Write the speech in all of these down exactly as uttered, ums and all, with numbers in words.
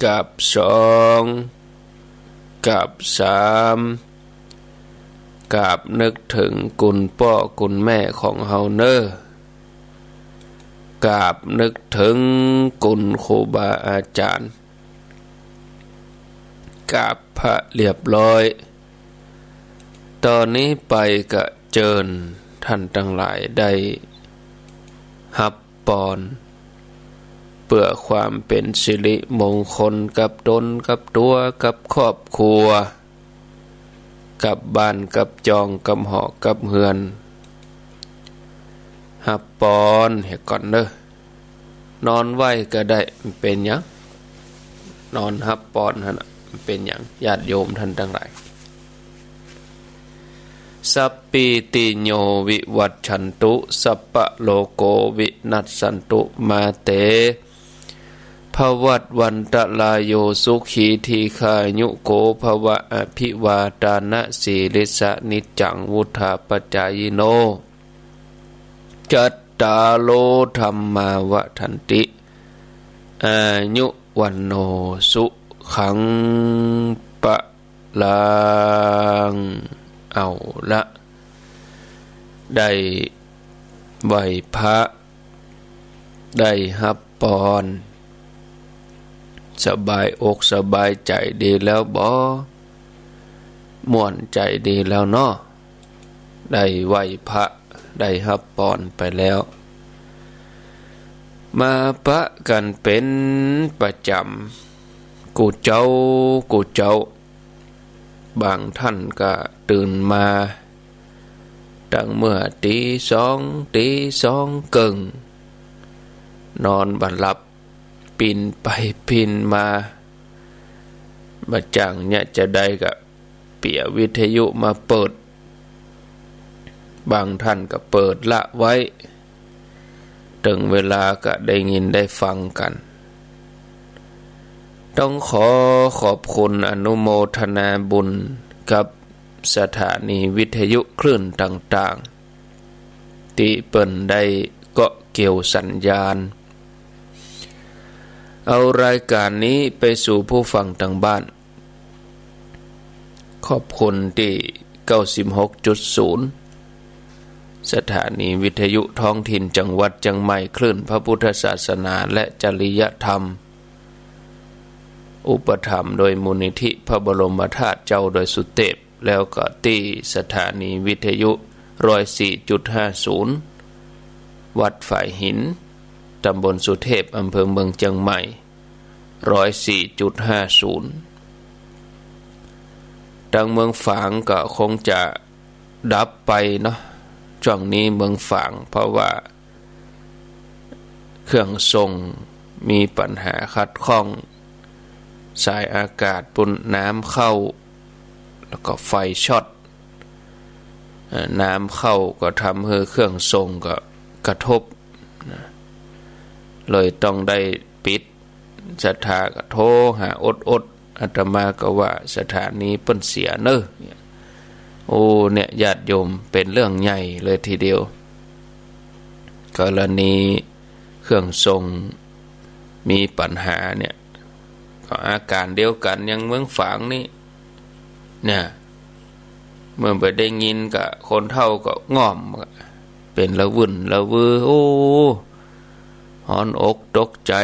กราบสอง กราบสาม กราบนึกเถิงคุณป้อคุณแม่ของเฮาเน่อ กราบนึกเถิงคุณครูบาอาจ๋ารย์ กราบพระเรียบร้อย ต่อนี้ไปก็เจิญต้านตังหลายได้ฮับปอน เปื้อความเป๋นสิริมงคลกับตนกับตั๋วกับครอบครัว กับบ้านกับจองกับหอกับเฮือน ฮับปอนเหียก่อนเน่อ นอนไหว้ก็ได้ บ่เป๋นหยัง นอนฮับปอนหั้นน่ะ บ่เป๋นหยัง ญาติโยมต้านตังหลาย สัพพีติโยวิวัชชันตุ สัพพะโรโควินัสสันตุ มาเต ภวัตวันตะราโย สุขีทีฆายุโกภวะ อภิวาทานะสีลิสสะ นิจจังวุฑฒาปะจายิโน จัตตาโรธัมมาวัฑฒันติ อายุวัณโณสุขังพะลัง เอาละ ได้ไหว้พระ ได้ฮับปอน สบายอกสบายใจ๋ดีแล้วบ่ ม่วนใจ๋ดีแล้วเนาะ ได้ไหว้พระ ได้ฮับปอนไปแล้ว มาปะกั๋นเป๋นประจ๋ำ กู้เจ๊า กู้เจ๊า บางต้านก็ตื่นมา ตั้งเมื่อตี๋สอง ตี๋สองเกิ่ง นอนบ่หลับ ปิ้นไปปิ้นมา บ่จ้างเยียะจาใดก็เปียะวิทยุมาเปิด บางต้านก็เปิดละไว้ เถิงเวลาก็ได้ยินได้ฟังกั๋น ต้องขอขอบคุณอนุโมทนาบุญกับสถานีวิทยุคลื่นต่างๆ ตี้เปิ้นได้เกาะเกี่ยวสัญญาณ เอารายการนี้ไปสู่ผู้ฟังตางบ้าน ขอบคุณตี้ เก้าสิบหกจุดศูนย์ สถานีวิทยุท้องถิ่นจังหวัดเจียงใหม่ คลื่นพระพุทธศาสนาและจริยธรรม อุปถัมภ์โดยมูลนิธิพระบรมธาตุเจ้าดอยสุเทพ แล้วก็ตี้สถานีวิทยุ ร้อยสี่จุดห้าศูนย์ วัดฝายหิน ตำบลสุเทพ อำเภอเมืองเจียงใหม่ ร้อยสี่จุดห้าศูนย์ ตางเมืองฝางก็คงจะดับไปเนาะ จ้วงนี้เมืองฝาง เพราะว่าเครื่องส่งมีปัญหาขัดข้อง สายอากาศปู้นน้ำเข้า แล้วก็ไฟช็อต เอ่อ น้ำเข้าก็ทำหื้อเครื่องส่งก็กระทบนะ เลยต้องได้ปิด ศรัทธาก็โทรหาอดๆ อาตมาก็ว่าสถานีเปิ้นเสียเน่อ โอ้ เนี่ย ญาติโยม เป๋นเรื่องใหญ่เลยทีเดียว กรณีเครื่องส่งมีปัญหาเนี่ย ก็อาการเดียวกั๋นอย่างเมืองฝางนี่ เนี่ย เมื่อบ่ได้ยินก็คนเฒ่าก็ง่อม เป๋นละวุ่นละวือ โอ้ ฮ้อนอกตกใจ๋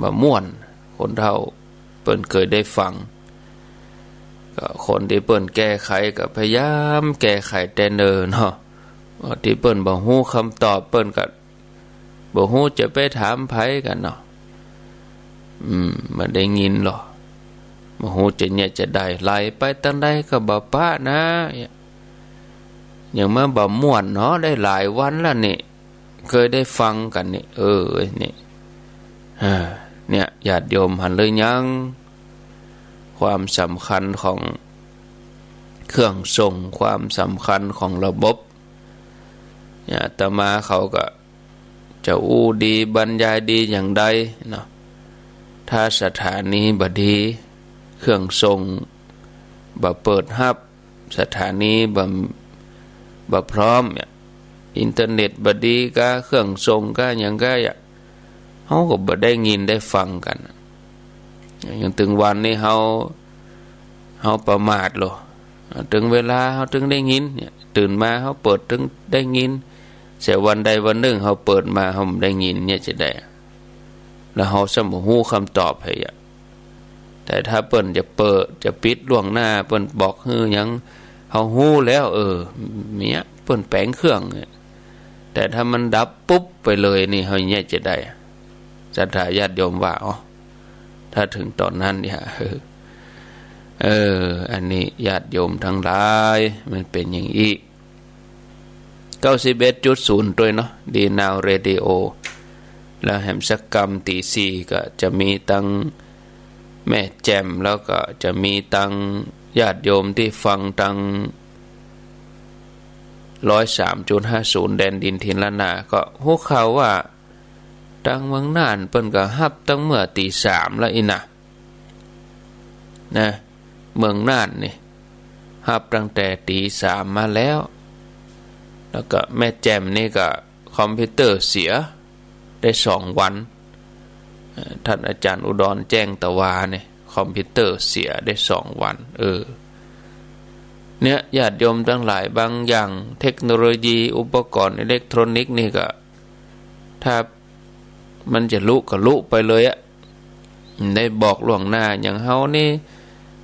บ่ม่วน คนเฒ่าเปิ้นเกยได้ฟัง ก็คนตี้เปิ้นแก้ไขก็พยายามแก้ไขแต่เนิ่นเนาะ ตี้เปิ้นบ่ฮู้กำตอบเปิ้นก็ บ่ฮู้จะไปถามใผกั๋นเนาะ อืม บ่ได้ยินลอ บ่ฮู้จะเยียะจาใด ไหลไปตางใดก็บ่ปะนะ อย่างมาบ่ม่วนเนาะ ได้หลายวันแล้วนี่ เกยได้ฟังกั๋นนี่ เออ นี่ อ่า เนี่ย ญาติโยมหันหรือยัง ความสำคัญของเครื่องส่ง ความสำคัญของระบบ เนี่ย อาตมาเขาก็ จะอู้ดีบรรยายดีอย่างใดเนาะ ถ้าสถานีบ่ดี เครื่องส่งบ่เปิดฮับ สถานีบ่ บ่พร้อมเนี่ย อินเทอร์เน็ตบ่ดีกา เครื่องส่งกา หยังกา เฮาก็บ่ได้ยินได้ฟังกั๋น อย่างตึงวันนี้เฮา เฮาประมาทโล ตึงเวลาเฮาตึงได้ยินเนี่ย ตื่นมาเฮาเปิดตึงได้ยิน แต่วันใดวันนึ่งเฮาเปิดมาเฮาบ่ได้ยินเนี่ยจะใด แล้วเฮาซ้ำบ่ฮู้กำตอบไผอะ แต่ถ้าเปิ้นจะเปิดจะปิดล่วงหน้า เปิ้นบอกหื้อหยังเฮาฮู้แล้ว เออ เนี่ย เปิ้นแป๋งเครื่องเนี่ย แต่ถ้ามันดับปุ๊บไปเลยนี่ เฮาเนี่ยจะใด ศรัทธาญาติโยมว่า อ๋อ ถ้าเถิงต๋อนนั้นเนี่ย เออ อันนี้ญาติโยมตังหลาย มันเป๋นอย่างอี้ เก้าสิบเอ็ดจุดศูนย์ ตวยเนาะ ดีนาวเรดิโอ แล้วแหมสักกำตี๋สี่ก็จะมีตังแม่แจ่ม แล้วก็จะมีตังญาติโยมตี้ฟังตังร้อยสามจุดห้าศูนย์ แดนดินถิ่นล้านนา ก็ฮู้ข่าวว่าตังเมืองน่านเปิ้นก็ฮับตังเมื่อตี๋สามแล้วอี้น่ะ นะ เมืองน่านนี่ ฮับตั้งแต่ตี๋สามมาแล้ว แล้วก็แม่แจ่มนี่ก็คอมพิวเตอร์เสียได้สองวัน เอ่อ ท่านอาจารย์อุดรแจ้งตะวานี่ คอมพิวเตอร์เสียได้สองวัน เออ เนี่ยญาติโยมตังหลาย บางอย่างเทคโนโลยีอุปกรณ์อิเล็กทรอนิกส์นี่ก็ ถ้ามันจะลุก็ลุไปเลยอะ ได้บอกล่วงหน้า อย่างเฮานี่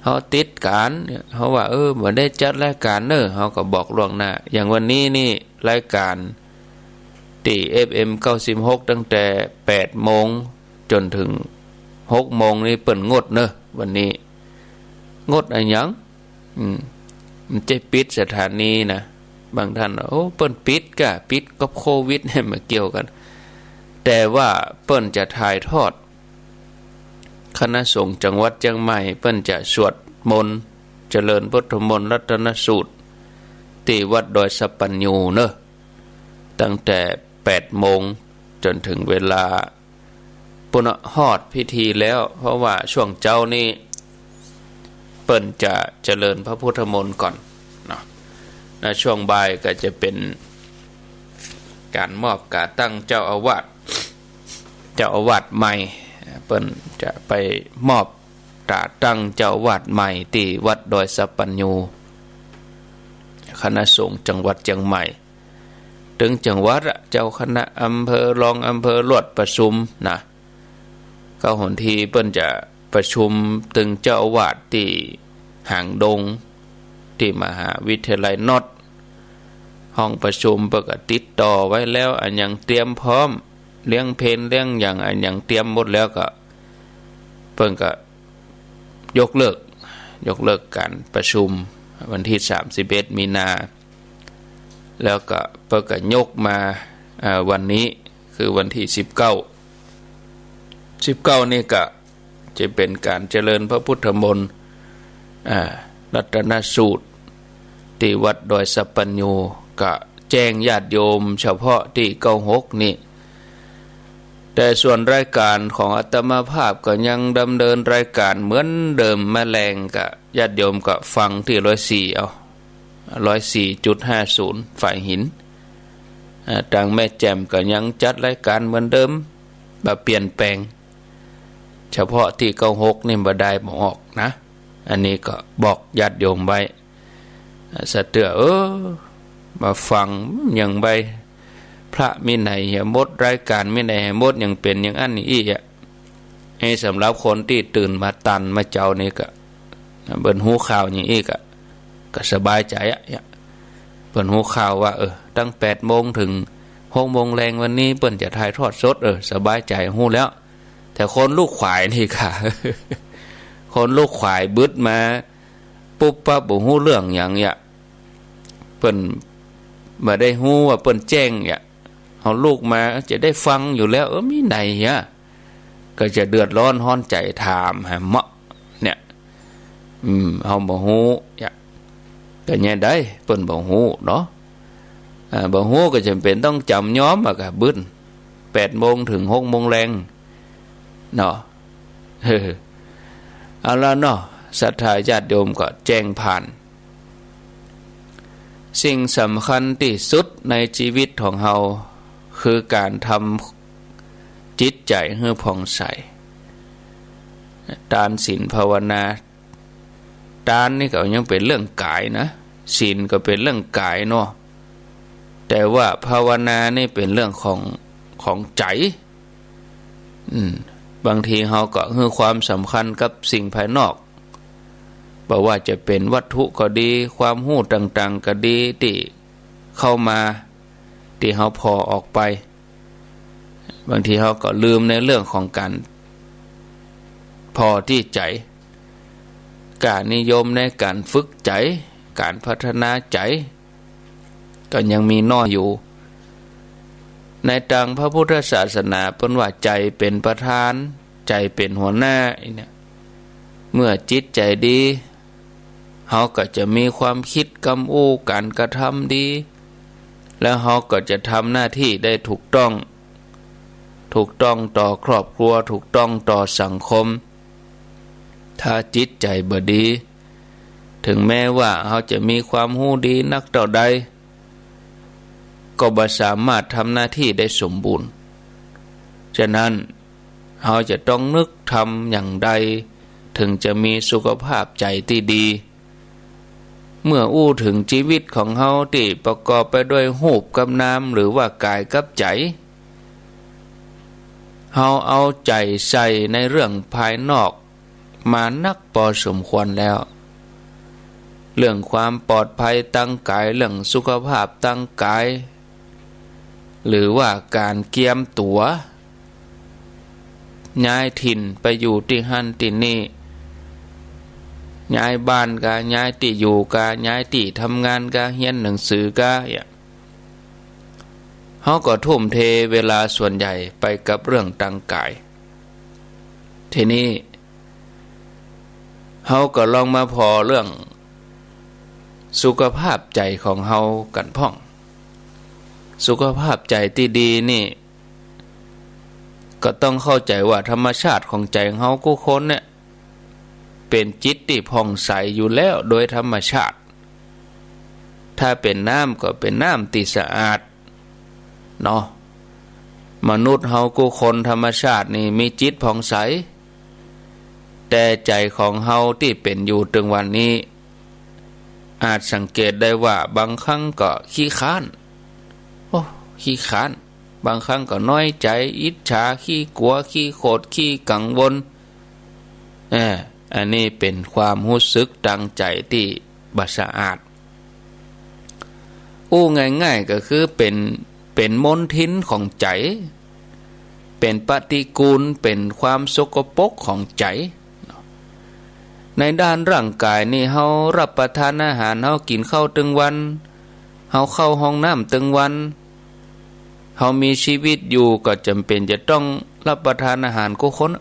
เฮาติดก๋านเนี่ย เฮาว่า เออ บ่ได้จัดรายก๋านเน้อ เฮาก็บอกล่วงหน้า อย่างวันนี้นี่รายก๋านตี้ เอฟเอ็ม เก้าสิบหก ตั้งแต่แปดโมงจ๋นเถิงหกโมงนี่เปิ้นงดเน้อ วันนี้ งดอะหยัง อืม มันจะปิดสถานีนะ บางท่าน โอ้ เปิ้นปิดก้า ปิดกับโควิดเนี่ย บ่เกี่ยวกั๋น แต่ว่าเปิ้นจะถ่ายทอด คณะสงฆ์จังหวัดเจียงใหม่ เปิ้นจะสวดมนต์ เจริญพุทธมนต์รัตนสูตร ตี้วัดดอยสัปปัญญูเน้อ ตั้งแต่แปดโมงจ๋นเถิงเวลา ปุ้นฮอดพิธีแล้ว เพราะว่าช่วงเจ๊านี่เปิ้นจะเจริญพระพุทธมนต์ก่อนเนาะ แล้วช่วงบ่ายก็จะเป๋นก๋านมอบก๋าตั้งเจ้าอาวาส เจ้าอาวาสใหม่ เปิ้นจะไปมอบก๋าตั้งเจ้าอาวาสใหม่ตี้วัดดอยสัปปัญญู คณะสงฆ์จังหวัดเจียงใหม่ ตึงจังหวัดอะ เจ้าคณะอำเภอ รองอำเภอ ลวดประชุมนะ ก็หนทีเปิ้นจะประชุมตึงเจ้าอาวาสตี้หางดง ตี้มหาวิทยาลัยน็อต ห้องประชุมเปิ้นก็ติดต่อไว้แล้ว อะหยังเตรียมพร้อม เลี้ยงเพลเลี้ยงหยัง อะหยังเตรียมหมดแล้วก็ เปิ้นก็ยกเลิก ยกเลิกก๋านประชุมวันตี้สามสิบเอ็ดมีนา แล้วก็เปิ้นก็ยกมา อ่า วันนี้คือวันตี้สิบเก้า สิบเก้านี่ก็จะเป๋นก๋านเจริญพระพุทธมนต์ อ่า รัตนสูตร ตี้วัดดอยสัปปัญญู ก็แจ้งญาติโยมเฉพาะตี้เก้าหกนี่ แต่ส่วนรายก๋านของอาตมาภาพก็ยังดำเนินรายก๋านเหมือนเดิม มาแลงก็ญาติโยมก็ฟังตี้ร้อยสี่เอา ร้อยสี่จุดห้าศูนย์ ฝ่ายหิน อ่า ตางแม่แจ่มก็ยังจัดรายก๋านเหมือนเดิม บ่เปลี่ยนแปลง เฉพาะตี้เก้าหกนี่บ่ได้บ่ออกนะ อันนี้ก็บอกญาติโยมไว้ อ่า สะเตื้อ เออ มาฟังยังไป พระมีไหนเหียหมด รายก๋านมีไหนเหียหมด ยังเป๋นอย่างอั้นอี้อะ ไอ้สำหรับคนตี้ตื่นมาตันมาเจ๊านี่ก็ เปิ้นฮู้ข่าวอย่างอี้ก็ ก็สบายใจ๋อะ เปิ้นฮู้ข่าวว่า เออ ตั้งแปดโมงเถิงหกโมงแลงวันนี้เปิ้นจะถ่ายทอดสด เออ สบายใจ๋ฮู้แล้ว แต่คนลูกขวายนี่ค่ะ คนลูกขวายบึดมาปุ๊บปั๊บบ่ฮู้เรื่องหยังเนี่ย เปิ้นบ่ได้ฮู้ว่าเปิ้นแจ้งเนี่ย เฮาลูกมาจะได้ฟังอยู่แล้ว เออ มีไหนเหีย ก็จะเดือดร้อนฮ้อนใจ๋ถามหาเหมาะเนี่ย อืม เฮาบ่ฮู้เนี่ย ก็เนี่ยได้ เปิ้นบ่ฮู้เนาะ อ่า บ่ฮู้ก็จ๋ำเป๋นต้องจ๋ำยอมอะกะ บึดแปดโมงเถิงหกโมงแลงเนาะ เออ เอาละเนาะ ศรัทธาญาติโยมก็แจ้งผ่าน สิ่งสำคัญตี้สุดในจีวิตของเฮา คือก๋านทำจิตใจ๋หื้อผ่องใส ตาน ศีล ภาวนา ตานนี่ก็ยังเป๋นเรื่องก๋ายนะ ศีลก็เป๋นเรื่องก๋ายเนาะ แต่ว่าภาวนานี่เป๋นเรื่องของ ของใจ๋ อืม บางทีเฮาก็หื้อความสำคัญกับสิ่งภายนอก บ่ว่าจะเป๋นวัตถุก็ดี ความฮู้ต่างๆ ก็ดี ตี้เข้ามา ตี้เฮาผ่อออกไป บางทีเฮาก็ลืมในเรื่องของก๋านผ่อตี้ใจ๋ ก๋านนิยมในก๋านฝึกใจ๋ ก๋านพัฒนาใจ๋ ก็ยังมีน้อยอยู่ ในตางพระพุทธศาสนาเปิ้นว่าใจ๋เป๋นประธาน ใจ๋เป๋นหัวหน้า อี้เนี่ย เมื่อจิตใจ๋ดี เฮาก็จะมีความกึ๊ดกำอู้ก๋านกระทำดี แล้วเฮาก็จะทำหน้าตี้ได้ถูกต้อง ถูกต้องต่อครอบครัว ถูกต้องต่อสังคม ถ้าจิตใจ๋บ่ดี เถิงแม้ว่าเฮาจะมีความฮู้ดีนักเต้าใด ก็บ่สามารถทำหน้าตี้ได้สมบูรณ์ ฉะนั้น เฮาจะต้องนึกทำอย่างใด เถิงจะมีสุขภาพใจ๋ตี้ดี เมื่ออู้เถิงจีวิตของเฮาตี้ประกอบไปด้วยฮูปกับนาม หรือว่าก๋ายกับใจ๋ เฮาเอาใจ๋ใส่ในเรื่องภายนอก มานักปอสมควรแล้ว เรื่องความปลอดภัยตางก๋าย เรื่องสุขภาพตางก๋าย หรือว่าก๋านเกียมตั๋ว ย้ายถิ่นไปอยู่ตี้หั้นตี้นี่ ย้ายบ้านกา ย้ายตี้อยู่กา ย้ายตี้ทำงานกา เฮียนหนังสือกา เนี่ย เฮาก็ทุ่มเทเวลาส่วนใหญ่ไปกับเรื่องตางก๋าย ทีนี้ เฮาก็ลองมาผ่อเรื่องสุขภาพใจ๋ของเฮากั๋นพ่อง สุขภาพใจ๋ตี้ดีนี่ ก็ต้องเข้าใจ๋ว่าธรรมชาติของใจ๋ของเฮากู้คนเนี่ย เป๋นจิตตี้ผ่องใสอยู่แล้วโดยธรรมชาติ ถ้าเป๋นน้ำก็เป๋นน้ำตี้สะอาดเนาะ มนุษย์เฮากู้คนธรรมชาตินี่มีจิตผ่องใส แต่ใจ๋ของเฮาตี้เป๋นอยู่ตึงวันนี้ อาจสังเกตได้ว่าบางครั้งก็ขี้คร้าน โอ้ ขี้คร้าน บางครั้งก็น้อยใจ๋ อิจฉา ขี้กั๋ว ขี้โขด ขี้กังวล เออ อันนี้เป๋นความฮู้สึกตางใจ๋ตี้บ่สะอาด อู้ง่ายๆ ก็คือเป๋น เป๋นมลทินของใจ๋ เป๋นปฏิกูล เป๋นความสกปรกของใจ๋ ในด้านร่างก๋ายนี่ เฮารับประทานอาหาร เฮากิ๋นข้าวตึงวัน เฮาเข้าห้องน้ำตึงวัน เฮามีชีวิตอยู่ก็จ๋ำเป๋นจะต้องรับประทานอาหารกู้คน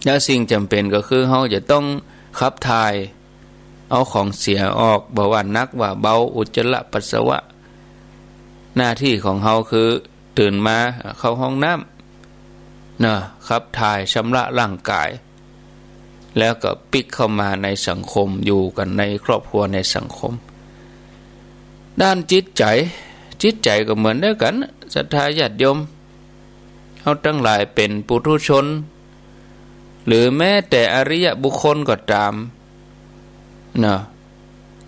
แล้วสิ่งจ๋ำเป๋นก็คือเฮาจะต้องขับถ่าย เอาของเสียออก บ่ว่าหนักว่าเบา อุจจาระปัสสาวะ หน้าตี้ของเฮาคือตื่นมาเข้าห้องน้ำเนาะ ขับถ่ายชำระร่างก๋าย แล้วก็ปิ๊กเข้ามาในสังคม อยู่กั๋นในครอบครัวในสังคม ด้านจิตใจ๋ จิตใจ๋ก็เหมือนเดียวกั๋น ศรัทธาญาติโยม เฮาตังหลายเป๋นปุถุชน หรือแม้แต่อริยบุคคลก็ต๋ามเนาะ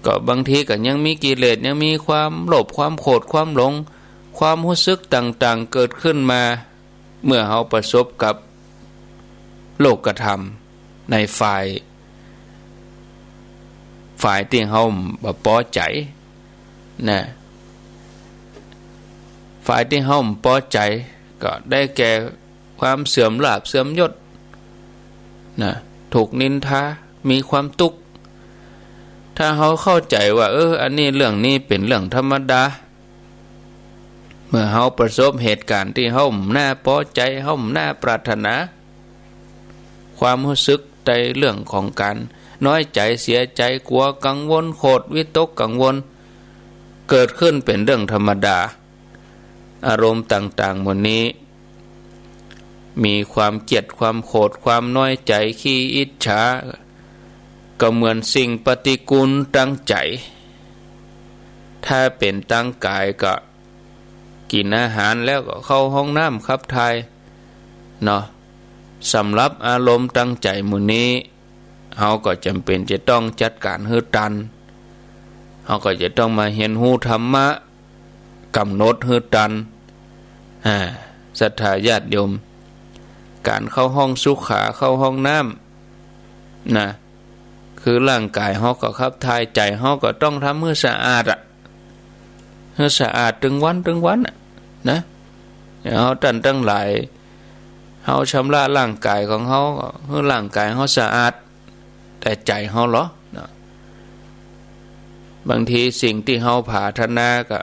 ก็บางทีก็ยังมีกิเลส ยังมีความโลภ ความโขด ความหลง ความฮู้สึกต่างๆ เกิดขึ้นมา เมื่อเฮาประสบกับโลกธรรมในฝ่าย ฝ่ายตี้เฮาบ่ปอใจ๋นะ ฝ่ายตี้เฮาบ่ปอใจ๋ ก็ได้แก่ความเสื่อมลาภเสื่อมยศนะ ถูกนินทา มีความตุ๊กข์ ถ้าเฮาเข้าใจ๋ว่า เออ อันนี้ เรื่องนี้เป๋นเรื่องธรรมดา เมื่อเฮาประสบเหตุก๋ารณ์ตี้เฮาบ่น่าปอใจ๋ เฮาบ่น่าปรารถนา ความฮู้สึกในเรื่องของก๋านน้อยใจ๋ เสียใจ๋ กั๋ว กังวล โขด วิตกกังวล เกิดขึ้นเป๋นเรื่องธรรมดา อารมณ์ต่างๆ หมู่นี้ มีความเกลียด ความโขด ความน้อยใจ๋ ขี้อิจฉา ก็เหมือนสิ่งปฏิกูลตางใจ๋ ถ้าเป๋นตางก๋ายก็กิ๋นอาหารแล้วก็เข้าห้องน้ำขับถ่ายเนาะ สำหรับอารมณ์ตังใจ๋หมู่นี้ เฮาก็จ๋ำเป๋นจะต้องจัดก๋านหื้อตัน เฮาก็จะต้องมาเฮียนฮู้ธรรมะ ก๋ำหนดหื้อตัน อ่า ศรัทธาญาติโยม ก๋านเข้าห้องสุขา เข้าห้องน้ำ นะ คือร่างก๋ายเฮาก็ขับถ่าย ใจ๋เฮาก็ต้องทำหื้อสะอาดอะ หื้อสะอาดตึงวันตึงวันอะ นะ เฮาต้านตังหลาย เฮาชำระร่างก๋ายของเฮา ก็หื้อร่างก๋ายเฮาสะอาด แต่ใจ๋เฮาลอ นะ บางทีสิ่งตี้เฮาผาถนาก็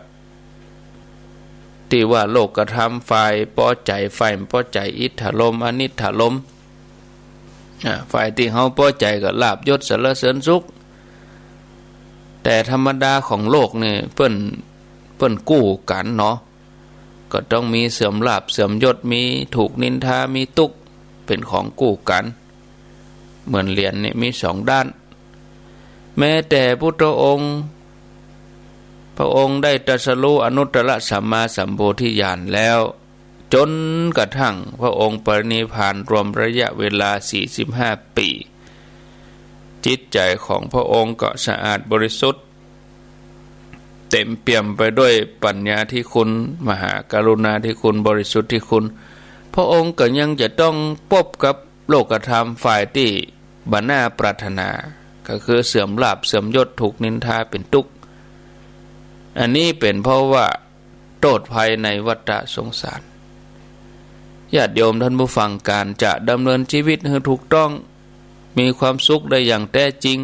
ตี้ว่าโลกธรรม ฝ่ายปอใจ๋ ฝ่ายบ่ปอใจ๋ อิทธารมณ์ อนิทธารมณ์ อ่า ฝ่ายตี้เฮาปอใจ๋ก็ลาภยศสรรเสริญสุข แต่ธรรมดาของโลกนี่เปิ้น เปิ้นกู้กั๋นเนาะ ก็ต้องมีเสื่อมลาภเสื่อมยศ มีถูกนินทา มีตุ๊กข์ เป๋นของกู้กั๋น เหมือนเหรียญนี่มีสองด้าน แม้แต่พุทธองค์ พระองค์ได้ตรัสรู้อนุตตรสัมมาสัมโพธิญาณแล้ว จ๋นกระทั่งพระองค์ปรินิพพานรวมระยะเวลาสี่สิบห้าปี๋ จิตใจ๋ของพระองค์ก็สะอาดบริสุทธิ์ เต๋มเปี่ยมไปด้วยปัญญาธิคุณ มหากรุณาธิคุณ บริสุทธิคุณ พระองค์ก็ยังจะต้องปบกับโลกธรรมฝ่ายตี้บ่น่าปรารถนา ก็คือเสื่อมลาภเสื่อมยศ ถูกนินทา เป๋นตุ๊กข์ อันนี้เป๋นเพราะว่า โต้ษภัยในวัฏสงสาร ญาติโยมท่านผู้ฟัง ก๋านจะดำเนินชีวิตหื้อถูกต้อง มีความสุขได้อย่างแท้จริง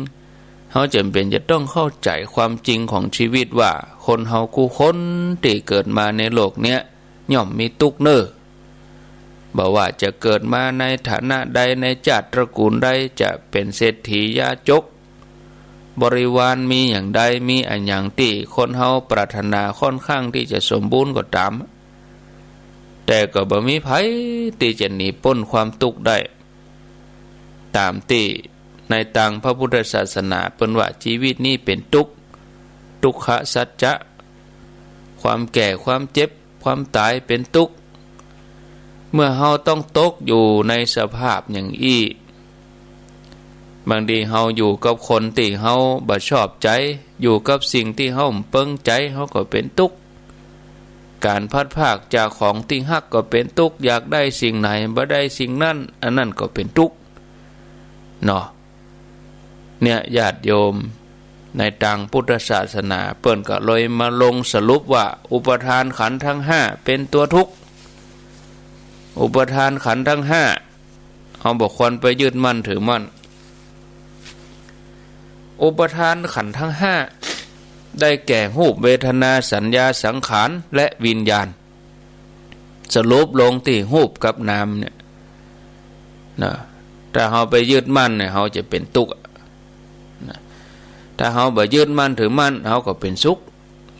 เฮาจ๋ำเป๋นจะต้องเข้าใจ๋ความจริงของชีวิตว่า คนเฮากู้คนตี้เกิดมาในโลกเนี้ย ย่อมมีตุ๊กข์เน่อ บ่ว่าจะเกิดมาในฐานะใด ในจ้าดตระกูลใด จะเป๋นเศรษฐียาจก บริวารมีอย่างใด มีอะหยังตี้คนเฮาปรารถนาค่อนข้างตี้จะสมบูรณ์ก็ต๋าม แต่ก็บ่มีใผตี้จะหนีป๊นความตุ๊กข์ได้ ต๋ามตี้ในตางพระพุทธศาสนาเปิ้นว่า จีวิตนี้เป๋นตุ๊กข์ ทุกขสัจจะ ความแก่ ความเจ็บ ความต๋ายเป๋นตุ๊กข์ เมื่อเฮาต้องตกอยู่ในสภาพอย่างอี้ บางทีเฮาอยู่กับคนตี้เฮาบ่ชอบใจ๋ อยู่กับสิ่งตี้เฮาบ่เปิงใจ๋ เฮาก็เป๋นตุ๊กข์ ก๋านพลัดพรากจากของตี้ฮักก็เป๋นตุ๊กข์ อยากได้สิ่งไหนบ่ได้สิ่งนั้น อันนั้นก็เป๋นตุ๊กข์ เนาะ เนี่ย ญาติโยม ในตางพุทธศาสนา เปิ้นก็เลยมาลงสรุปว่า อุปาทานขันธ์ทั้งห้าเป๋นตั๋วทุกข์ อุปาทานขันธ์ทั้งห้า เฮาบ่ควรไปยึดมั่นถือมั่น อุปาทานขันธ์ทั้งห้า ได้แก่ รูป เวทนา สัญญา สังขาร และวิญญาณ สรุปลงตี้รูปกับนามเนี่ย นะ ถ้าเฮาไปยึดมั่นเนี่ย เฮาจะเป๋นตุ๊กข์อะ นะ ถ้าเฮาบ่ยึดมั่นถือมั่น เฮาก็เป๋นสุข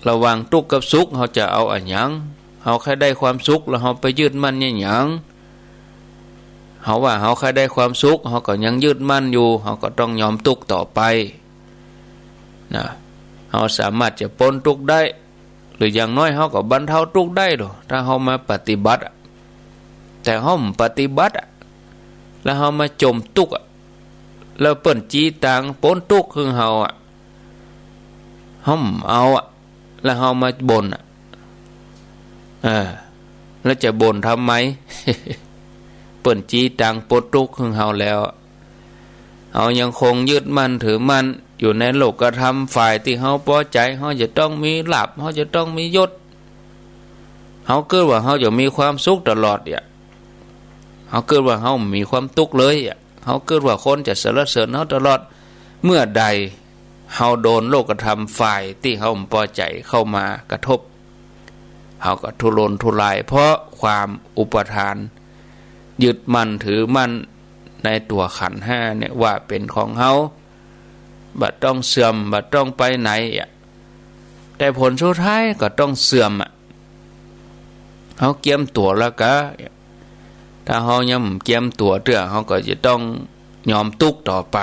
ระหว่างตุ๊กข์กับสุข เฮาจะเอาอะหยัง เฮาใค่ได้ความสุข แล้วเฮาไปยึดมั่นอะหยัง เฮาว่าเฮาใค่ได้ความสุข เฮาก็ยังยึดมั่นอยู่ เฮาก็ต้องยอมตุ๊กข์ต่อไป นะ เฮาสามารถจะป๊นตุ๊กข์ได้ หรืออย่างน้อยเฮาก็บรรเทาตุ๊กข์ได้โด ถ้าเฮามาปฏิบัติอะ แต่เฮาบ่ปฏิบัติอะ แล้วเฮามาจ๋มตุ๊กข์อะ แล้วเปิ้นจีตางป๊นตุ๊กข์หื้อเฮาอะ เฮาบ่เอาอะ แล้วเฮามาบ่นอะ เออ แล้วจะบ่นทำไม เปิ้นจีตางป๊นตุ๊กข์หื้อเฮาแล้ว เฮายังคงยึดมั่นถือมั่นอยู่ในโลกธรรม ฝ่ายตี้เฮาปอใจ๋ เฮาจะต้องมีลาภ เฮาจะต้องมียศ เฮากึ๊ดว่าเฮาจะมีความสุขตลอดเนี่ย เฮากึ๊ดว่าเฮาบ่มีความตุ๊กข์เลยอะ เฮากึ๊ดว่าคนจะสรรเสริญเฮาตลอด เมื่อใดเฮาโดนโลกธรรมฝ่ายตี้เฮาบ่ปอใจ๋เข้ามากระทบ เฮาก็ทุรนทุราย เพราะความอุปาทาน ยึดมั่นถือมั่นในตั๋วขันธ์ห้าเนี่ยว่าเป๋นของเฮา บ่ต้องเสื่อม บ่ต้องไปไหนอะ แต่ผลสุดท้ายก็ต้องเสื่อมอะ เฮาเกียมตั๋วแล้วกา ถ้าเฮายังบ่เกียมตั๋วเตื้อ เฮาก็จะต้องยอมตุ๊กข์ต่อไป